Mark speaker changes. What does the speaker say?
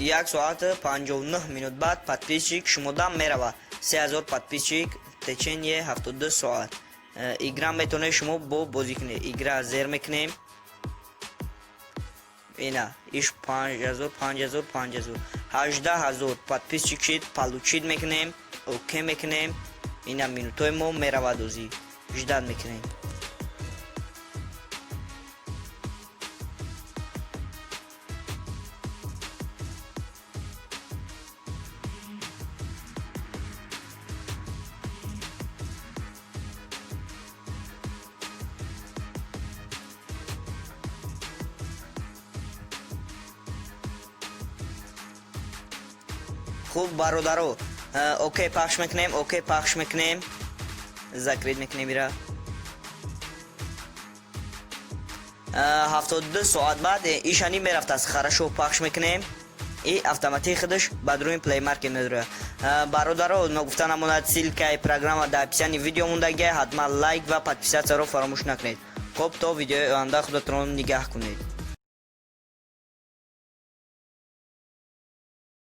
Speaker 1: 1 соату 59 минут баъд подписчик шумода мерава, 3000 подписчик течение 72 соат. Игра метавонед шумо бо бозӣ кунед. Игра зер мекунем. Ина иш 5000, 5000, 5000, 18 000 подписчик шид. Получить мекунем, окей мекунем. Ина минутои мо меравад, озӣ ждать мекунем. Хуб, бародаро, окей пахш мекунем, окей пахш мекунем, закрыть мекунем ира. 72 соат баъд ишани мерафтааст. Хорошо, пахш мекунем и автоматик худаш ба дуруни Play Market медурояд. Бародаро, ногуфта намонад, ссылкаи программа дар описании видео мондагия. Ҳатман лайк ва подписатьсяро фаромӯш накунед. Хуб, то видеои оянда худатонро нигаҳ кунед.